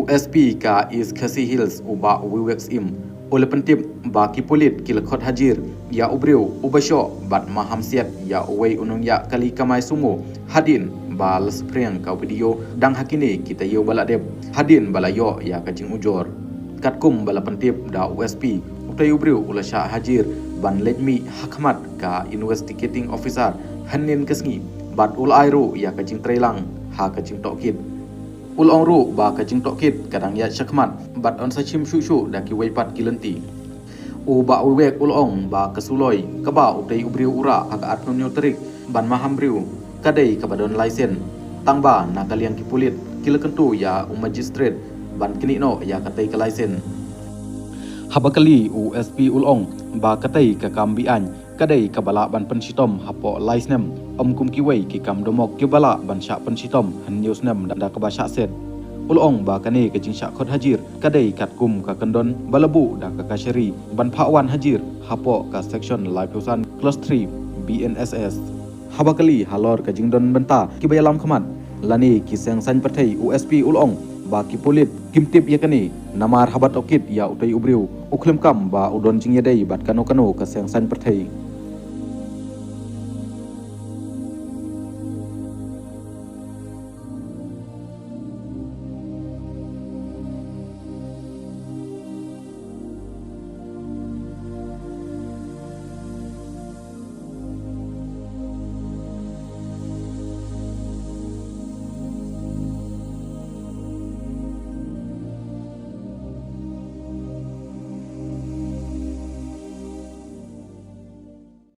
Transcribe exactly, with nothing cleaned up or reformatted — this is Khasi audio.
S P ka East Khasi Hills u Bah Vivek Syiem u la pyntip ba ki pulit ki la khot hajir ïa u briew uba shoh bad maham siat ïa uwei u nongïaid kali kamai sumo hadien ba la spriang ka video dang ha kine ki taïew ba la dep hadien ba la ïoh ïa ka jingujor. Katkum ba la pyntip da u S P, utei u briew u la shah hajir ban leit mih ha khmat ka Investigating Officer hynnin ka sngi bad u la ai ruh ïa ka jingtreilang ha ka jingtohkit. U la ong ruh ba ka jingtohkit ka dang ïaid shakhmat bad yn sa shim shuh shuh da kiwei pat ki lynti. U Bah Vivek u la ong ba ka suloi kaba utei u briew u rah ha ka arphew hynñiew tarik ban maham briew ka dei kaba don laisen, tangba na ka liang ki pulit ki la kyntu ïa u magistrate ban knieh noh ïa katei ka laisen. Haba kylli u S P u la ong ba katei ka kam be-aiñ ka dei kaba lah ban pynshitom hapoh lai snem, ym kum kiwei ki kam domok kiba lah ban shah pynshitom hynñiew snem da kaba shah set. U la ong ba kane ka jingshah khot hajir ka dei katkum ka kyndon ba la buh da ka kashari ban phah wan hajir hapoh ka Section laiphew san Clause three B N S S. Haba kylli halor ka jingdon bynta kiba ïalam khmat lane ki seng saiñ pyrthei, u S P u la ong ba ki pulit kim tip ïa kane, namar haba tohkit ïa utei u briew u khlem kam ba u don jingïadei bad kano kano ka seng saiñ pyrthei.